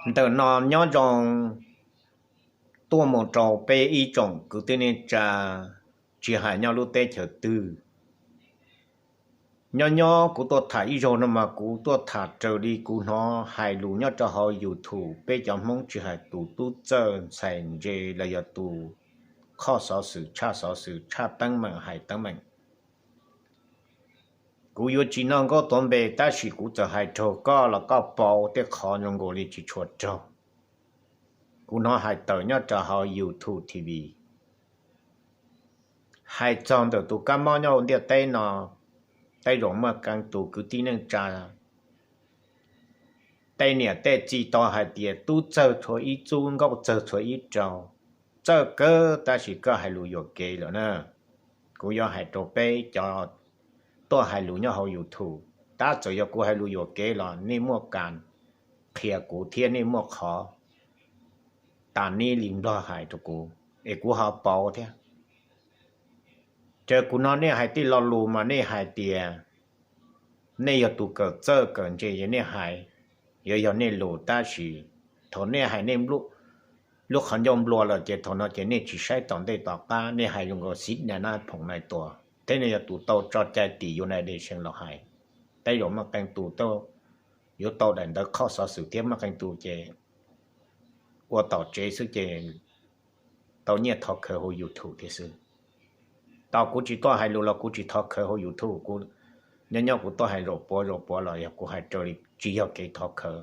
Ntawm no nyob zoo tuaj mus rau peb ib tsoom kwv tij neej tsa, tsis hais nyob lub teb chaws twg. Nyob nyob kuv tuaj tham ib zaug no mas kuv tuaj tham raws li kuv hnov hais lus nyob rau hauv YouTube, peb cov Hmoob tsis hais tus tub txawj ntxhais ntse los yog tus qhoj xov xwm tshaj xov xwm tshaj teeb meem hais teeb meem. Kuv yuav tsis noj nkauj tuav npe tab sis kuv txawm hais raug koj los koj paub tej qhov zoo nkaus li tsis tshua raug. Kuv hnov hais tawm nyob rau hauv YouTube T V, hais txog ntawm tus kab mob nyob hauv ntiaj teb no, tej zaum muaj qee tus kwv tij neej tsa, tej niam tej txiv tau hais tias tub txawg txhua ib txub, nkauj txawg txhua ib rau, txawj kawg tab sis koj hais lus yuam kev lawm na. Kuv yuav hais rau peb cov tuaj hais lus nyob hauv YouTube, tab txawm yog kuv hais lus yuam kev los nej muaj kas qhia kuv thiab nej muaj qhov tas nib li nplog hais rau kuv es kuv ho pauv thiab. Ces kuv hnov nej hais tej lo lus mas nej hais tias nej yog tus kawm txawj kawm ntse es nej hais, yuav yog nej lus tab sis thaum nej hais nej lub qhov ncauj nplua lawm ces thaum no ces nej tsis saib tom ntej tom qab, nej hais zoo nkaus xiv na na phoom nais tuas thiab nej yog tus tau tso cai tim United Nations los hais. Tej zaum muaj qee tus yuav tau daim ntawv qhoj xov xwm thiab muaj qee tus ces ua tom tsev xwb ces tau nyiaj thov khawv hauv YouTube thiab xwb. Tau kuv tsis tuaj hais lus los kuv tsis thov khawv hauv YouTube, kuv nyob nyob kuv tuaj hais zaum puav zaum puav los yog kuv hais raws li tsis yog kev thov khawv.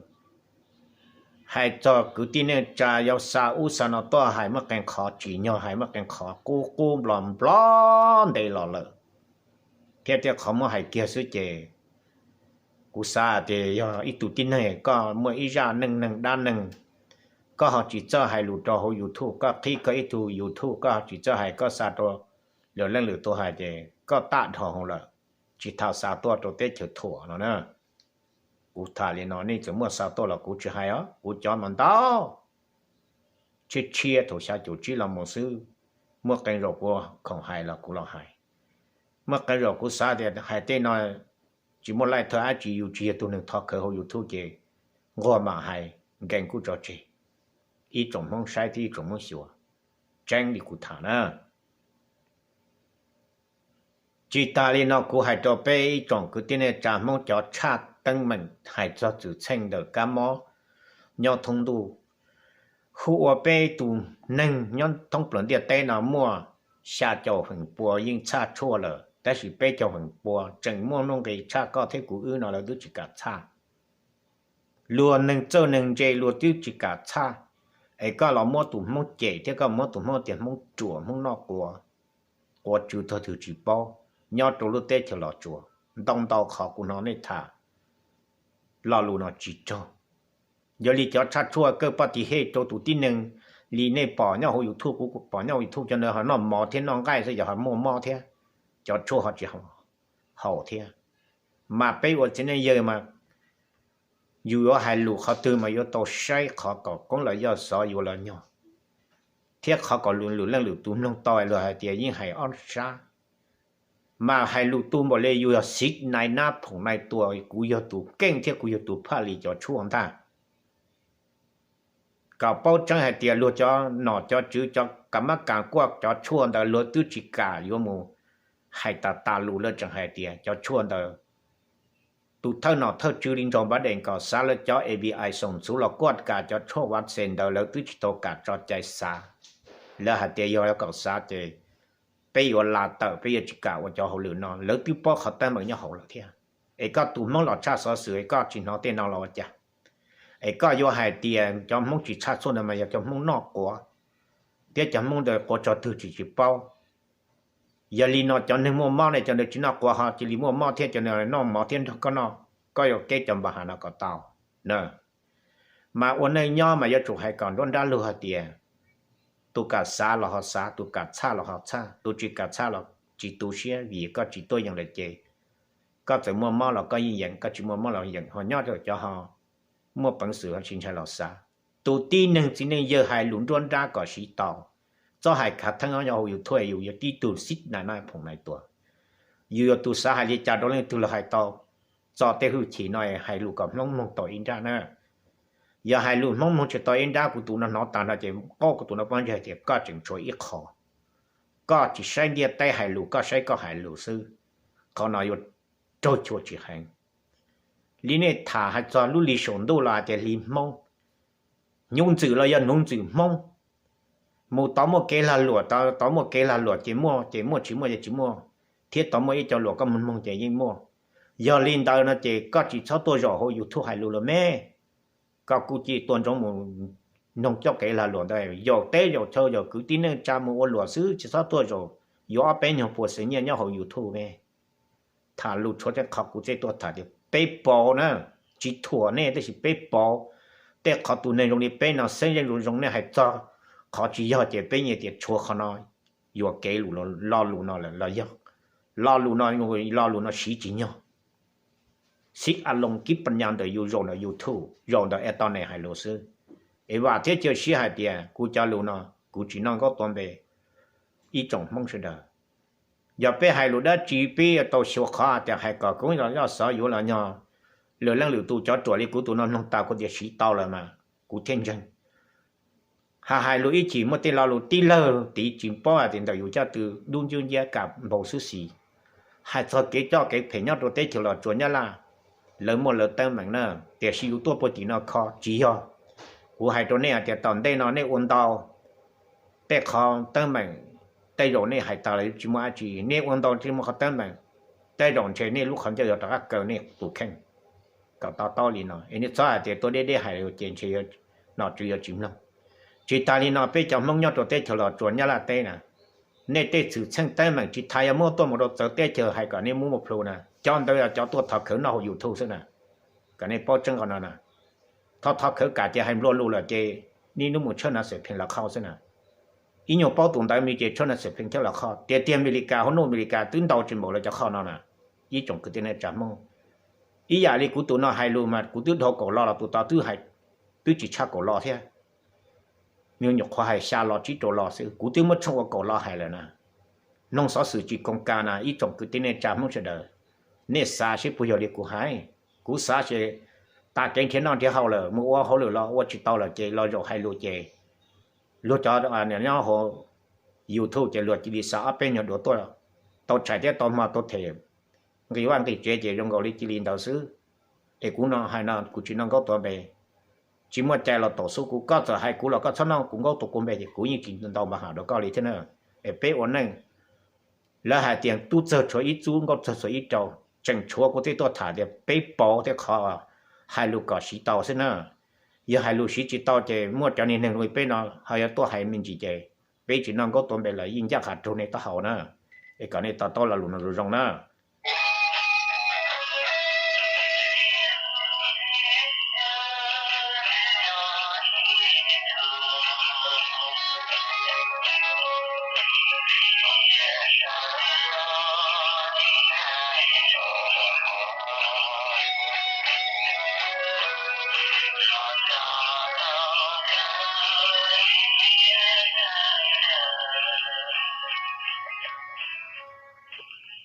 Hais txog kwv tij neej tsa yuav xa ub xa no tuaj hais muaj qee qhov tsim nyog hais muaj qee qhov qub qub nplos nplos ntev los lawm, thiab tej qhov muab hais kiag xwb ces kuv xav tias yog ib tug tib neeg koj muaj ib zaj neej neeg dab neeg, koj ho tsis txawj hais lus rau hauv YouTube, koj qhib koj ib tug YouTube koj ho tsis txawj hais, koj xa rau lwm leej lwm tus hais ces koj taj dhau hwv lawm, tsis tau xa tuaj rau teb chaws thuam no na. Kuv tham li no nej txawm muaj xa tuaj los kuv tsis hais os, kuv cov mas ntau, tshiab tshiab thaum xya caum tsib los mus xwb, muaj qee zaum kuv khoom hais los kuv los hais. Muaj qee zaum kuv xav tias hais tej no tsis muaj laij thawj dab tsi, yus tsis yog tus neeg thov khawv hauv YouTube ces nquag mam hais, nkees kuj tso tseg, ib tsoom Hmoob saib thiab ib tsoom Hmoob xyuas, tseeb li kuv tham na. Tsis tas li no kuv hais rau peb ib tsoom kwv tij neej tsa Hmoob cov tshaj teeb meem hais txog txwm txheej ntawm kab mob nyob thoob ntuj, hu ua peb tus neeg nyob thoob plaws ntiaj teb no muaj xya caum feem pua yeej txhaj tshuaj lawm, tab sis peb caug feem pua tseem muaj nuj nqis tshaj koj thiab kuv wb no lawv twb tsis kam txhaj. Luag neeg txawj neeg ntse luag twb tsis kam txhaj, es koj los muab tus Hmoob cem thiab koj muab tus Hmoob tias Hmoob ruam Hmoob noj quav, quav tswv tog twg tsis paub, nyob rau lub teb chaws Los Tsuas ntau ntau qhov kuv hnov nej tham lo lus no tsis raug. Yog li cov tshaj tshuaj kawj poj tim hej rau tus tib neeg li nej pom nyob hauv YouTube, kuv pom nyob hauv YouTube cov ntawd ho noj mov thiab noj nqaij xwb, yog ho muaj mob thiab, cov tshuaj ho tsis haum thiab. Mas peb ua txiv neej yawg mas yus yuav hais lus qhov twg mas yuav tau saib qhov kom koob los yog xov yuav los nyog, thiab qhov kom lwm leej lwm tus mloog tau luag hais tias yeej hais ob sab. Mas hais lus tu npaum li yus yog xiv nais nab phoom nais tuas, kuv yog tus keej thiab kuv yog tus phaj li cov tshuaj ntag. Kom paub tseeb hais tias luag cov nom cov tswv cov kam mab kam kuaj cov tshuaj ntawd luag twb tsis kam yuav mus hais tas tas lus, lawv tseem hais tias cov tshuaj ntawd tus thawj nom thawj tswv li Joe Biden kom xav lawv cov F B I xoom ntxhuv los kuaj kam cov tshuaj vav xes ntawd lawv twb tsis tau kam tso cai xav. Lawv hais tias yog kom xav ces peb yuav la tawm, peb yuav tsis kam ua cov hauj lwm no, lawv twb paub qhov teeb meem nyob hauv lawm thiab. Es koj tus Hmoob los tshaj xov xwm es koj tsis hnov tej no los ua cas? Es koj yuav hais tias cov Hmoob tsis tshaj tshuaj ntawd mas yog cov Hmoob noj quav, thiab cov Hmoob ntawd quav tog twg tsis tsis paub. Yog li no cov neeg muaj mob ne cov ntawd tsis noj quav ho cia li muaj mob thiab, cov ntawd noj mov thiab nrog koj noj, koj yuav keb cov npa has no kom tau na. Mas ua neej nyob mas yuav tsum hais kom nruab nrab lug hais tias tus kam xav los ho xav, tus kam txhaj los ho txhaj, tus tsis kam txhaj los tsis tu siab vim koj tsis tuaj yeem lawm ces koj txawm muaj mob los koj yeej yeem, koj tsis muaj mob los yeem, ho nyob rau cov ho muaj peev xwm ho tsis ntshai los xav. Tus tib neeg txiv neej yawg hais lus nruab nrab kom siv tau, txhob hais khav theeb nyob hauv YouTube, yus yog tib tug xib nais nab phoom nais tuas, yus yog tus xav hais li cas rau leej twg los hais tau. Txo tej hwj chim no hais lus kom Hmoob mloog tau ib nrab na. Yog hais lus Hmoob mloog tsis tau ib nrab, kuv tus no hnov tag nrho ces qaub kuv tus no pob ntseg tias koj tseem tshuav ib qho. Koj tsis saib ntiaj teb hais lus, koj saib koj hais lus xwb. Qhov no yuav raug chua tsis heev. Li nej tham hais txog lub hli saum ntuj los hais tias hli Hmoob, hnyuv ntxwm los yog nuv ntxwm Hmoob, mus tod muaj kev lag luam, tod muaj kev lag luam ces muaj, ces muaj, tsis muaj ces tsis muaj, thiab tod muaj ib co luam koj mloog mloog ces yeej muaj. Yog li ntawd no ces koj tsis txhob tuaj zaum hauv YouTube hais lus los me. Koj kuj cia li tuaj ntsoov mus mloog cov kev lag luam ntawd, yaum teb yaum chaw yaum kwv tij neej tsa mus ua luam xwb, tsis txhob tuaj zaum yuav ob peb nyuag puas xees nyiaj nyob hauv YouTube me. Tham lus tshuav tej qhov kuv txawj tuaj tham tias peb pauv na, tsis thuam nej tab sis peb pauv. Tej qhov tus neeg zoo li peb no xeeb zeej zoo zoo nej hais txog qhov tsis yog ces peb nyiam tias tshuav qhov no, yuam kev lus, lo lus no lawm los yog lo lus no, lo lus no siv tsis nyog. Xib a loo kib paj nyas ntawm yus zaum ntawm YouTube, zaum ntawm internet hais lus xwb. Es vam thiab cia siab hais tias kuv cov lus no kuv tsis noj nkaub tua npe. Ib tsoom Hmoob sawv daws, yog peb hais lus dab tsi peb yuav tau xyuas qhov tias hais kom koob los yoj xov yuav los nyog lwm leej lwm tus cov ruam li kuv tus no mloog tas kuv tias siv tau lawm mas kuv thiaj ntseeg. Ha hais lus ib chim muaj tej lo lus tib lawg tid tsis paub hais tias ntawm yus caj tw dub nciab nciab kam npau xwb xis. Hais txog kev coj kev phem nyob rau teb chaws Los Tsuas Nyab Laj, lawv muaj lawv teeb meem na, tiam sis yus tuaj puag tim no kho tsis yog. Kuv hais rau nej hais tias tom ntej no nej ua ntau tej qhov teeb meem, tej zaum nej hais tas los tsis muaj dab tsi, nej ua ntau tsis muaj qhov teeb meem, tej zaum ntshe nej lub qhov ncauj yuav rov qab kaw nej tus kheej. Kom to taub li no es nej txhob hais tias tuaj deb deb hais ces ntshe nom tswv yuav tsis mloog. Tsis tas li no peb cov Hmoob nyob rau teb chaws Los Tsuas Nyab Laj teb na, nej tej xwm txheej teeb meem tsis tas yog muab tuaj mus rau txawv teb chaws hais kom nej muab muaj plhu na, cov ntawd yog cov tuaj thov khawv noj hauv YouTube xwb na. Kom nej paub tseeb qhov no na. Thov thov khawv kam ces hais nplua lus lawm ces nej hnub mus tshawb nav xwm pheej los qhov xwb na. Ib nyuag paub tus ntawd me ces tshawb nav xwm pheej coj los qhov. Tiag tiag Amelikas hauv nuj Amelikas twb ntau tsis npaum lawv cov qhov no na. Ib tsoom kwv tij neej tsa Hmoob, ib yam li kuv tus no hais lus mas kuv twb dhau kaum lo los tus tod twb tsis tshaj kaum lo thiab. Me nyuam qhuav hais xya lo tsib rau lo xwb, kuv twb muab tshooj ua kaum lo hais lawm na. Mloog xov xwm tsis koos kas na ib tsoom kwv tij neej tsa Hmoob sawv daws. Nej xav seb puas yog li kuv hais? Kuv xav ces tas kev nrhiav noj nrhiav haus lawm, mus ua hauj lwm los ua tsis tau lawm ces los zaum hais lus ces luag cov nyob hauv YouTube ces luag cia li xa ob peb nyuag duav tuaj, tau tshais thiab tau hmo tau them, nqis vaj nqis tsev ces zoo nkaus li cia li ntawd xwb. Es kuv no hais no kuv tsis noj nkaub tua npe, tsis muaj cai los taum xub kuv, koj txawm hais kuv los koj txhob noj kuv nkaub tua kuv npe ces kuv yeej tsis ntau npa ham rau koj li thiab na. Es peb ua neej, lawv hais tias tub txawg tshuav ib txub, nkauj txawg tshuav ib rau, tseem tshuav kuv thiaj tuaj tham tias peb pauv tej qhov hais lus kom siv tau xwb na. Yog hais lus siv tsis tau ces muaj cov niag neeg li peb no ho yuav tuaj hais me ntsis ces peb tsis noj nkaub tua npe los yeej ncaj qha raug nej taub hau na. Es kom nej to taub lo lus no zoo zoo na.